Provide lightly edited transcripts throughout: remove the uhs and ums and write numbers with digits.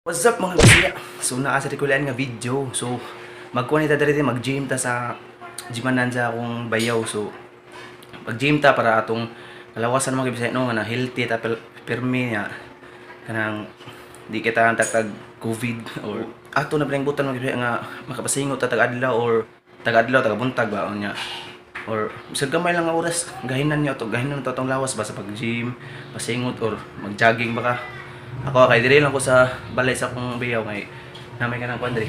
What's up, mga Bisaya? So naa sa rekulan nga video. So magkuha ni ta diri, mag-gym ta sa gymanan sa akong bayaw. So mag-gym ta para atong kalawasan, mga Bisaya, no, nga na healthy ta, pirmi niya kanang di kita ang tatag COVID or ato na pinangbutan, mga Bisaya, nga makapasingot ta tag adlaw or tag adlaw tag buntag ba unya or bisag gamay lang nga oras, gahinan niyo to, gahinan to atong lawas ba sa pag-gym, pasingot or mag-jogging ba ka. Ako kay diri lang ko sa balay sa akong bayaw ngay namay kanang kuan diri,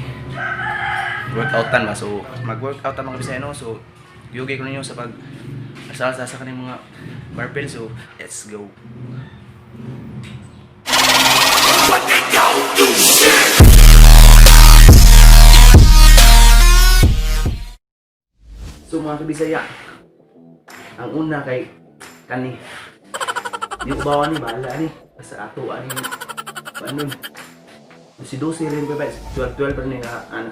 workoutan ba. So mag-workout ta, mga Bisaya, no? So yugay ko ninyo sa pag asa sa kaning mga barbell. So let's go. So mga kabisaya, ang una kay kani. Di ko bawa ni, bahala ni. Basta ato ani panon. Si 12 rin pa ba? 12 12 pa rin nga ana.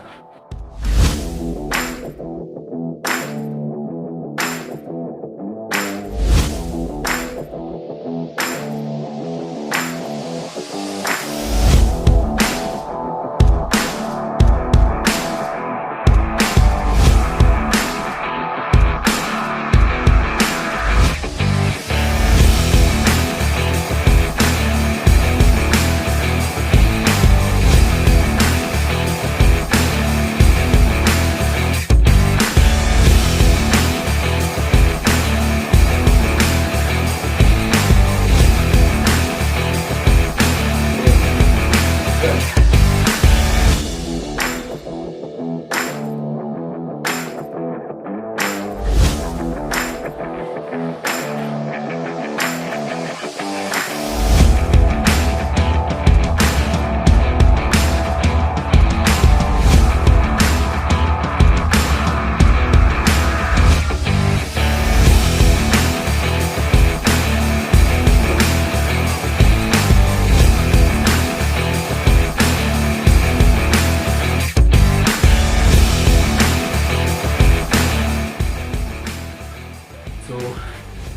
So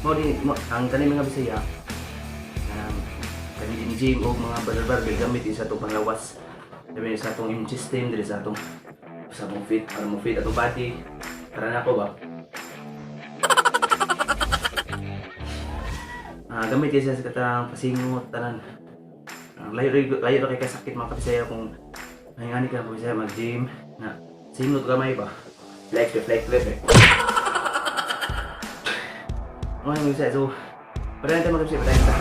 mao di mo, ang kani, mga Bisaya, ang kani din gym o mga barbell gamit din sa atong panglawas. Dili sa atong immune system, dili sa atong fit para mo fit atong body. Para nako ba? Ah, gamit din siya sa katang pasingot tanan. Ang layo layo ra kay kasakit, mga kabisaya, kung nangani ka, mga Bisaya, mag-gym na singot gamay ba. Flex flex flex eh. Mga Bisaya, so padayon tayo, mga Bisaya, padayon ta.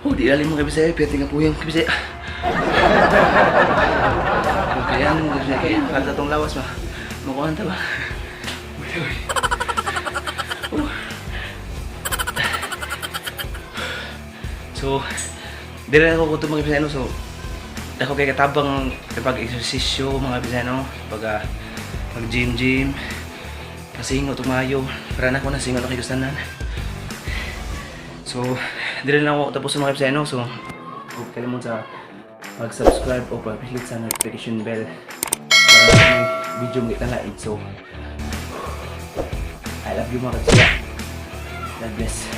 Oh, di lalim, mga Bisaya, pwede nga po yung Bisaya. Kaya ano, mga Bisaya, kaya kalta tong lawas ba? Makuha ta ba? Uy, uy. Oh. So, di rin ako gutom, mga Bisaya, no? So, ako kay katabang kapag exersisyo, mga Bisaya, no? Pag, pag gym gym, pasingot tumayo, para na ako na singot na kay gustanan. So, di rin lang ako tapos sa mga Bisaya, no? So, huwag kalimut sa pag-subscribe o pag-click sa notification bell para sa may video mga italaid. So, I love you, mga Bisaya. God bless.